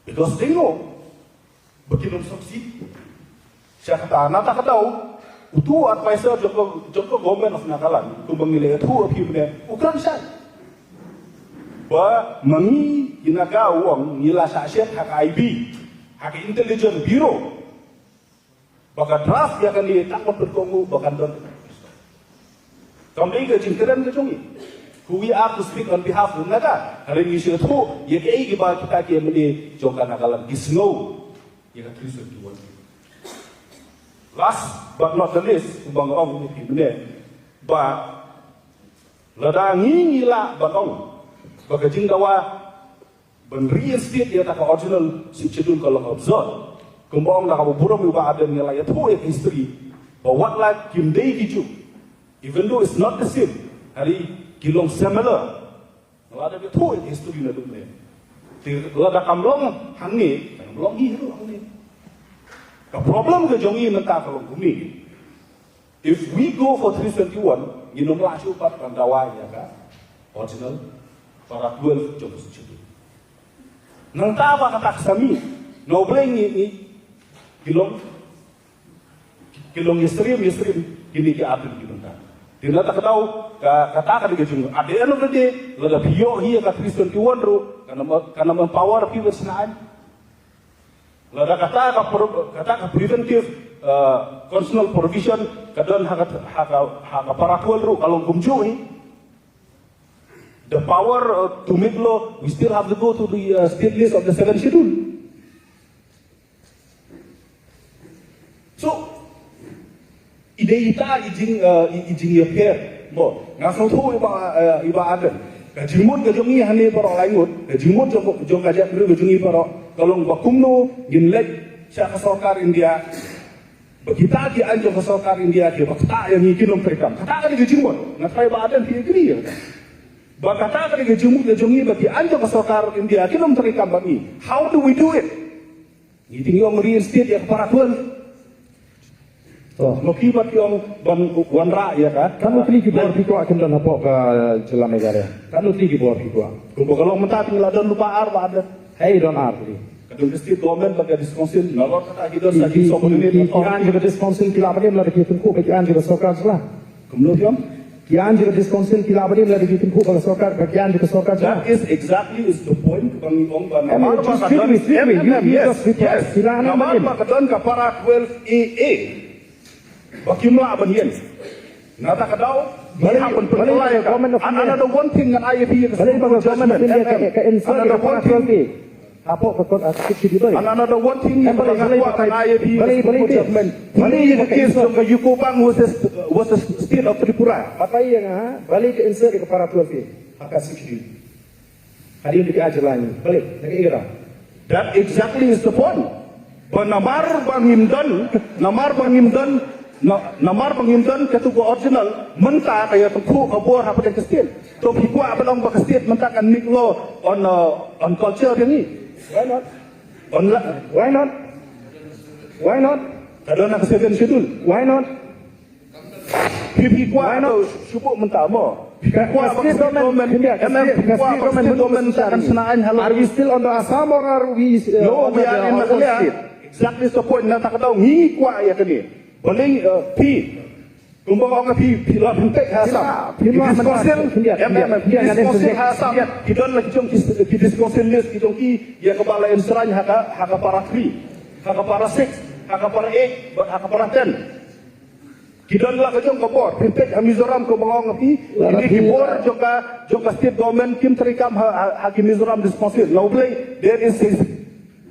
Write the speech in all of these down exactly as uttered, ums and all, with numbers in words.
Because they know ba kin ym succeed. Sha kata, na kata ka daw, utu u advisor jong ka, jong ka Government of Nagaland, kumba ngi la ïathuh ha phi mynne, u kren shai. Ba ma ngi, i Naga u ong, ngi la shah shet ha ka I B, ha ka Intelligence Bureau. Ba ka draft ïa kane, tang ban pynkohnguh ba kan don. Kam dei ka jingkren ka jong ngi. Who we are to speak on behalf of Naga. Hynrei ngi sngewthuh ïa kaei kaba kita ki M L A jong ka Nagaland ki sngew ïa ka three seventy-one. Last but not the least, kumba nga ong ïa phi mynne, ba lada ngi, ngi lah ban ong ba ka jingdawa ban reinstate ïa kata ka original Sixth Schedule ka long absurd. Kumba ong da kaba burom ïa u Bah Ardent, ngi la ïathuh ïa ka history ba wat la kim dei kijuh, even though it's not the same, hynrei ki long similar. Nga la dep ïathuh ïa ka history naduh mynne. Te lada kam long hangne, kam long hi ruh hangne. Ka problem ka jong ngi mynta ka long kumne. If we go for three seventy-one, ngin ym lah shuh pat ban dawa ïa ka original para twelve jong ka Sixth Schedule. Nangta ba kata ka sami, na U Blei ngi, ngi, ki long, ki long ïasyriem, ïasyriem kine ki artylli ki bynta. Te na kata ka daw, ka, kata ka dei ka jingmut. At the end of the day, lada phi ïoh hi ïa ka three seventy-one ruh, kan ym, kan ym empower phi ban shna aiñ. Lada kata ka pro-, kata ka preventive, uh, constitutional provision ka don ha ka, ha ka, ha ka para twelve ruh ka long kumjuh hi. The power, uh, to make law, we still have to go to the, uh, state list of the seventh schedule. So, i dei ita i jing, uh, i, i jingïapher. Mo, nga sngewthuh i Bah, uh, i Bah Ardent. Ka jingmut ka jong ngi hangne baroh lai ngut, ka jingmut jong, jong ka jaitbynriew ka jong ngi baroh, ka long ba kumno ngin leit sha ka sorkar India. Ba kita ki aiñ jong ka sorkar India kiba ktah ïa ngi kin ym treikam. Kata ka dei ka jingmut. Nga tharai Bah Ardent phi agree ïa kata. Ba kata ka dei ka jingmut ka jong ngi ba ki aiñ jong ka sorkar India kin ym treikam bad ngi. How do we do it? Ngi te ngi ong reinstate ïa ka para twelve. To, ma phi pat phi ong ban wanrah ïa ka. Katno tylli ki bor phi kwah kin don hapoh ka jylla Meghalaya? Katno tylli ki bor phi kwah? Kumba ka long mynta te ngi la don lypa ar, Bah Ardent. Hei, don ar tylli. Ka don ka state government bad ka district council, nalor kata ki don sa ki, ki, ki, ki, ki aiñ jong ka district council ki lah ban im lada ki tyngkhuh bad ki aiñ jong ka sorkar jylla. Kumno phi ong? Ki aiñ jong ka district council ki lah ban im lada ki tyngkhuh bad ka sorkar, bad ki aiñ jong ka sorkar jylla. That is exactly is the point ba ngi ong ba namar ba ka don, em, em, em, em, yes, yes. Namar ba ka don ka para twelve A A. Ba kim lah ban ïeng. Na kata ka daw, balei, balei ba ka Government of India, and another one thing ngan ai ïa phi, balei ba ka Government of India ka, ka insert ïa ka para twelve A hapoh ka, ka, ka Sixth Schedule? And another one thing, balei, balei ba ka, balei, balei, balei ba ka insert ïa ka, balei ba ka insert ïa ka para twelve A? Batai ïa nga, balei ka insert ïa ka para twelve A ha ka Sixth Schedule? Hadien ba ki ai jylla ïa ngi. Balei, na kaei ka daw? That exactly is the point. Ba namar ba ngim don, namar ba ngim don, na-, namar ba ngim don katu ka original, mynta ka ïatyngkhuh ka bor hapdeng ka state. To phi kwah ban ong ba ka state mynta kan make law on, uh, on culture ïa ngi? Why not? On la- Why not? Why not? Ka don ha ka seventh schedule. Why not? Phi, phi kwah, why not? To shu buh mynta mo. Phi kwah ba ka state government, M M, phi kwah ba ka state government mynta kan shna aiñ halor. Are we still under Assam or are we, uh, no, we are in Meghalaya. Exactly the point. Na kata ka daw ngi kwah ïa kane. Balei, uh, phi, kumba ong phi, phi la pynpeit ha Assam. Ki district council, M M, ki district council ha Assam ki don la ki jong ki, ki district council list ki jong ki, ïa kaba la enshrine ha ka, ha ka para three, ha ka para six, ha ka para eight, bad ha ka para ten. Ki don la ka jong ka bor, pynpeit ha Mizoram, kumba nga ong ïa phi, kine ki bor jong ka, jong ka state government kim treikam ha, ha, ha ki Mizoram District Council. Na U Blei, there is a,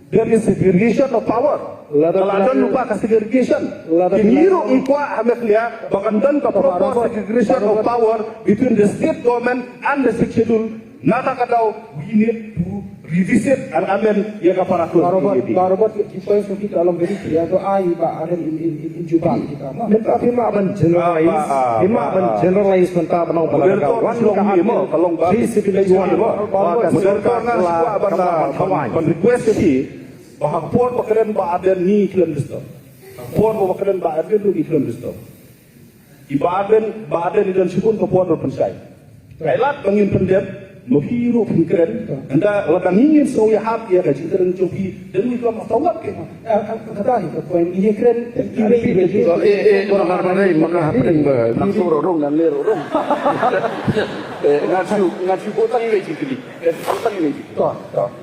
there is segregation of power. Ka la don lypa ka segregation. Ki ngi ruh ngi kwah ha Meghalaya ba kan don ka proper segregation of power between the state government and the Sixth Schedule. Na kata ka daw, we need to revisit and amend ïa ka para twelve. Bah Robert, Bah Robert, ki points jong phi ka long very clear. To ai Bah Ardent in, in, in, in jubab kita ma. Mynta phi map ban generalize, phi map ban generalize mynta ban ong ba la ka wan ka Ardent three seventy-one ba ka sorkar ka la ka map ban thaw aiñ. Ban request ïa phi ba ha ka por ba kren Bah Ardent ngi khlem disturb. Ha ka por ba kren Bah Ardent ruh ngi khlem disturb. I Bah Ardent, Bah Ardent i don shibun ka por ban pynshai. Ai lad ba ngin pyndep, Ma phi ruh phin kren. Ynda lada ngi ngin sngew ïahap ïa ka jingkren jong phi, dang ngi ka ma tawat ke ma. Kata hi ka point, ngi kren. Eh, eh, eh, ma nga ma nga hapdeng ba nang tu rong nang le rong. Eh, ngan shu ngan shu botang iwei jingkylli. Eh, botang iwei jingkylli. To, to.